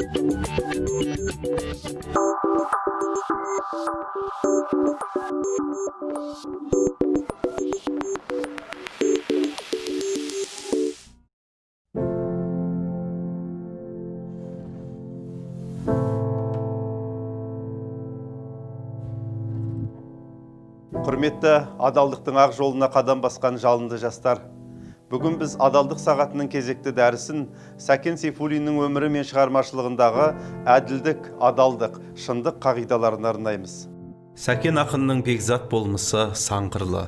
Құрметті адалдықтың ақ жолына қадам басқан жалынды жастар, бүгін біз адалдық сағатының кезекті дәрісін Сәкен Сейфуллиннің өмірі мен шығармашылығындағы әділдік, адалдық, шындық қағидаларына арнаймыз. Сәкен ақынның бекзат болмысы сан қырлы.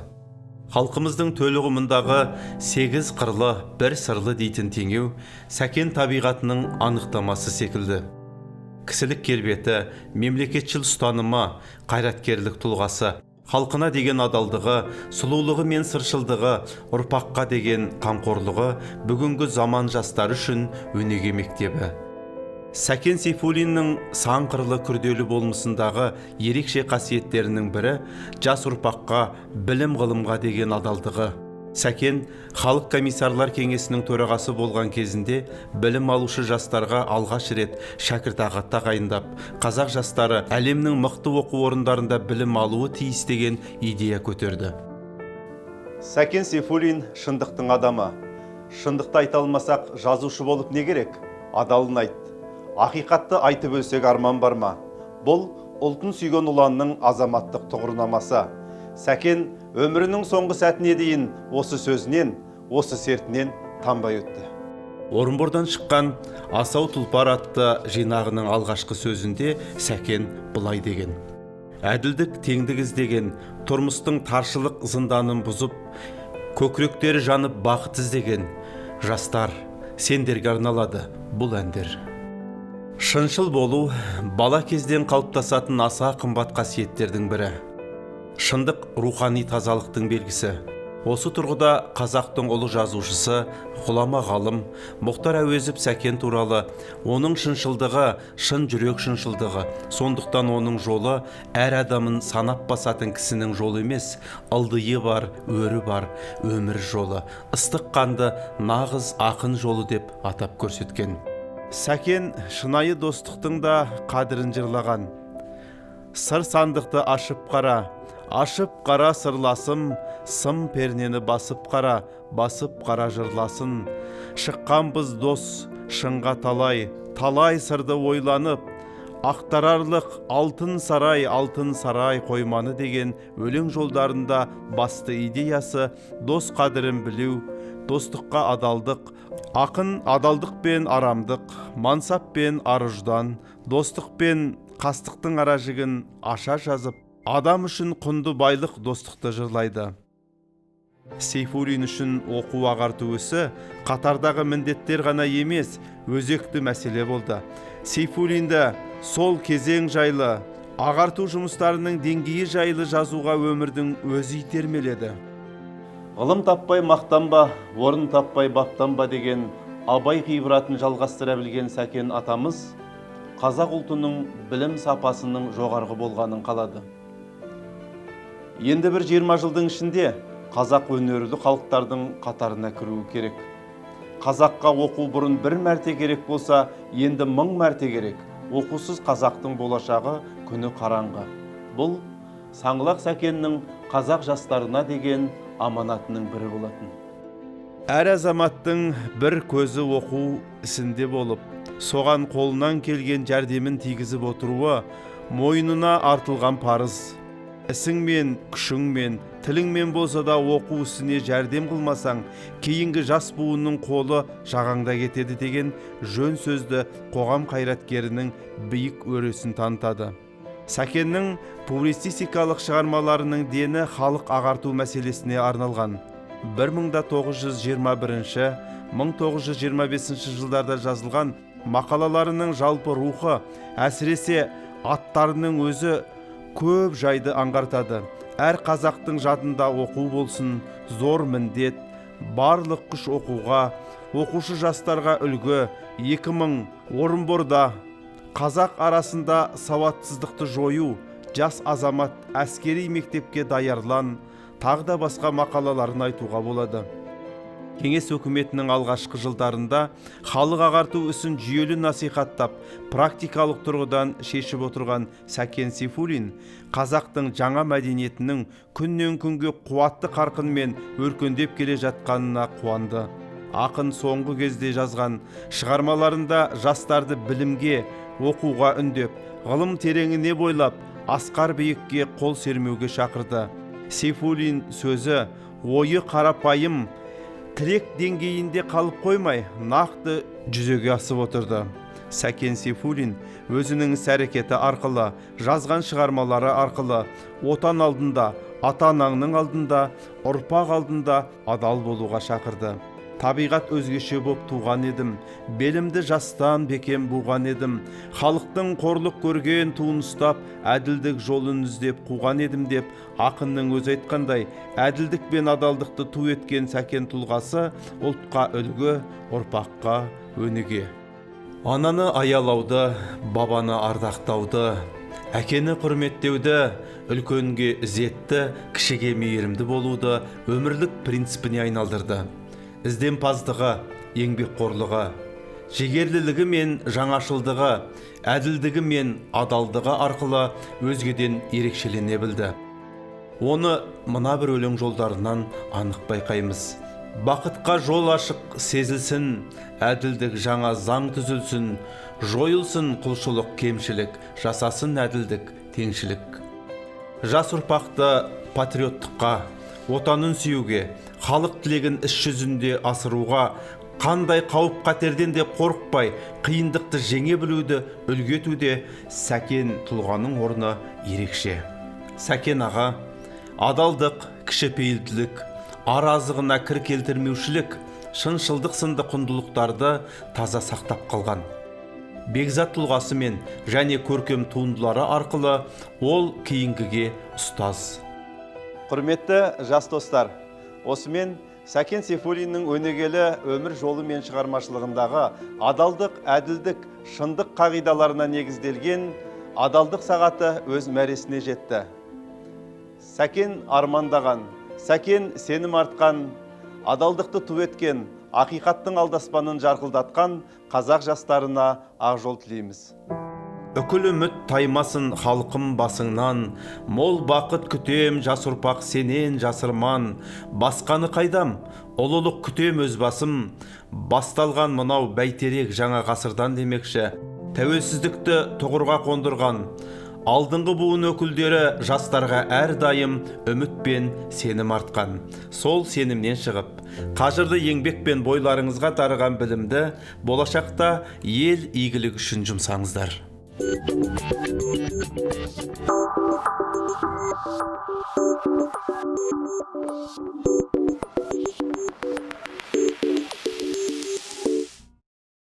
Халқымыздың төл ұғымындағы 8 қырлы, 1 сырлы дейтін теңеу Сәкен табиғатының анықтамасы секілді. Кісілік келбеті, мемлекетшіл ұстанымы, қайраткерлік тұлғасы, халқына деген адалдығы, сұлулығы мен сыршылдығы, ұрпаққа деген қамқорлығы бүгінгі заман жастары үшін өнеге мектебі. Сәкен Сейфуллиннің сан қырлы күрделі болмысындағы ерекше қасиеттерінің бірі жас ұрпаққа, білім ғылымға деген адалдығы. Сәкен Халық комиссарлар кеңесінің төрағасы болған кезінде білім алушы жастарға алғаш рет шәкіртақы тағайындап, қазақ жастары әлемнің мықты оқу орындарында білім алуы тиіс деген идея көтерді. Сәкен Сейфуллин шындықтың адамы. Шындықты айта алмасақ, жазушы болып не керек? Адалын айт. Ақиқатты айтып өлсек арман бар ма? Бұл ұлтын сүйген ұланның азаматтық тұғырнамасы. Сәкен өмірінің соңғы сәтіне дейін осы сөзінен, осы сертінен танбай өтті. Орынбордан шыққан Асау тұлпар атты жинағының алғашқы сөзінде Сәкен былай деген: әділдік, теңдік іздеген, тұрмыстың таршылық зынданын бұзып, көкіректері жанып бақыт іздеген жастар, сендерге арналады бұл әндер. Шыншыл болу бала кезден қалыптасатын аса қымбат қасиеттердің бірі. Шындық рухани тазалықтың белгісі. Осы тұрғыда қазақтың ұлы жазушысы, ғұлама ғалым Мұхтар Әуезов Сәкен туралы оның шыншылдығы, шын жүрек шыншылдығы, сондықтан оның жолы әр адамын санап басатын кісінің жолы емес, ылдиы бар, өрі бар, өмір жолы, ыстық қанды нағыз ақын жолы деп атап көрсеткен. Сәкен шынайы достықтың да қадірін жырлаған. Сыр сандықты ашып қара, ашып қара сырласым, сым пернені басып қара, басып қара жырласын. Шыққанбыз дос, шыңға талай, талай сырды ойланып, ақтарарлық алтын сарай, алтын сарай қойманы деген өлең жолдарында басты идеясы дос қадірін білу, достыққа адалдық, ақын адалдық пен арамдық, мансап пен арұждан, достық пен қастықтың ара жігін аша жазып, адам үшін құнды байлық достықты жырлайды. Сейфуллин үшін оқу ағарту ісі қатардағы міндеттер ғана емес, өзекті мәселе болды. Сейфуллинді сол кезең жайлы, ағарту жұмыстарының деңгейі жайлы жазуға өмірдің өзі итермеледі. Ғылым таппай мақтанба, орын таппай баптанба деген Абай ғибратын жалғастыра білген Сәкен атамыз қазақ ұлтының білім сапасының жоғарғы болғанын қалады. Енді бір 20 жылдың ішінде қазақ өнерлі халықтардың қатарына кіруі керек. Қазаққа оқу бұрын бір мәрте керек болса, енді 1000 мәрте керек. Оқусыз қазақтың болашағы күні қараңғы. Бұл Саңлақ Сәкеннің қазақ жастарына деген аманатының бірі болатын. Әр азаматтың бір көзі оқу ісінде болып, соған қолынан келген жәрдемін тигізіп отыруы мойнына артылған парыз. Ісіңмен, күшіңмен, тіліңмен болса да оқу ісіне жәрдем қылмасаң, кейінгі жас буынның қолы жағаңда кетеді деген жөн сөзді қоғам қайраткерінің биік өресін танытады. Сәкеннің публицистикалық шығармаларының дені халық ағарту мәселесіне арналған. 1921-1925 жылдарда жазылған мақалаларының жалпы рухы, әсіресе аттарының өзі көп жайды аңғартады. Әр қазақтың жадында оқу болсын, зор міндет, барлық күш оқуға, оқушы жастарға үлгі, 2000 Орынборда қазақ арасында сауатсыздықты жою, жас азамат әскери мектепке даярлан, тағы да басқа мақалаларын айтуға болады. Кеңес өкіметінің алғашқы жылдарында халық ағарту ісін жүйелі насихаттап, практикалық тұрғыдан шешіп отырған Сәкен Сейфуллин қазақтың жаңа мәдениетінің күннен күнге қуатты қарқынмен өркендеп келе жатқанына қуанды. Ақын соңғы кезде жазған шығармаларында жастарды білімге, оқуға үндеп, ғылым тереңіне бойлап, асқар биікке қол сермеуге шақырды. Сейфуллин сөзі, ойы қарапайым, тілек деңгейінде қалып қоймай, нақты жүзеге асып отырды. Сәкен Сейфуллин өзінің іс-әрекеті арқылы, жазған шығармалары арқылы отан алдында, ата-анаңның алдында, ұрпақ алдында адал болуға шақырды. Табиғат өзгеше боп туған едім, белімді жастан бекем буған едім, халықтың қорлық көрген туын ұстап, әділдік жолын іздеп қуған едім деп ақынның өзі айтқандай, әділдік пен адалдықты ту еткен Сәкен тұлғасы ұлтқа үлгі, ұрпаққа өнеге. Ананы аялауды, бабаны ардақтауды, әкені құрметтеуді, үлкенге ізетті, кішіге мейірімді болуды өмірлік принципіне айналдырды. Ізденімпаздығы, еңбекқорлығы, жігерлілігі мен жаңашылдығы, әділдігі мен адалдығы арқылы өзгеден ерекшелене білді. Оны мына бір өлең жолдарынан анық байқаймыз. Бақытқа жол ашық сезілсін, әділдік жаңа заң түзілсін, жойылсын құлшылық кемшілік, жасасын әділдік теңшілік. Жас ұрпақты патриоттыққа, отанын сүюге, халық тілегін іс жүзінде асыруға, қандай қауіп-қатерден де қорықпай, қиындықты жеңе білуді үлгі етуде Сәкен тұлғаның орны ерекше. Сәкен аға, адалдық, кішіпейілділік, ар азығына кір келтірмеушілік, шыншылдық сынды құндылықтарды таза сақтап қалған. Бекзат тұлғасымен және көркем туындылары арқылы ол кейінгіге ұстаз. Құрметті жас достар, осымен Сәкен Сейфуллиннің өнегелі өмір жолы мен шығармашылығындағы адалдық, әділдік, шындық қағидаларына негізделген адалдық сағаты өз мәресіне жетті. Сәкен армандаған, Сәкен сенім артқан, адалдықты ту еткен, ақиқаттың алдаспанын жарқылдатқан қазақ жастарына ақ жол тілейміз. Үкіл үміт таймасын халқым басыңнан, мол бақыт күтем жас ұрпақ сенен жасырман, басқаны қайдам, ұлылық күтем өз басым, басталған мынау бәйтерек жаңа ғасырдан демекші, тәуелсіздікті тұғырға қондырған, алдыңғы буын өкілдері жастарға әрдайым үміт пен сенім артқан. Сол сенімнен шығып, қажырлы еңбекпен бойларыңызға дарыған білімді болашақта ел игілігі үшін жұмсаңыздар.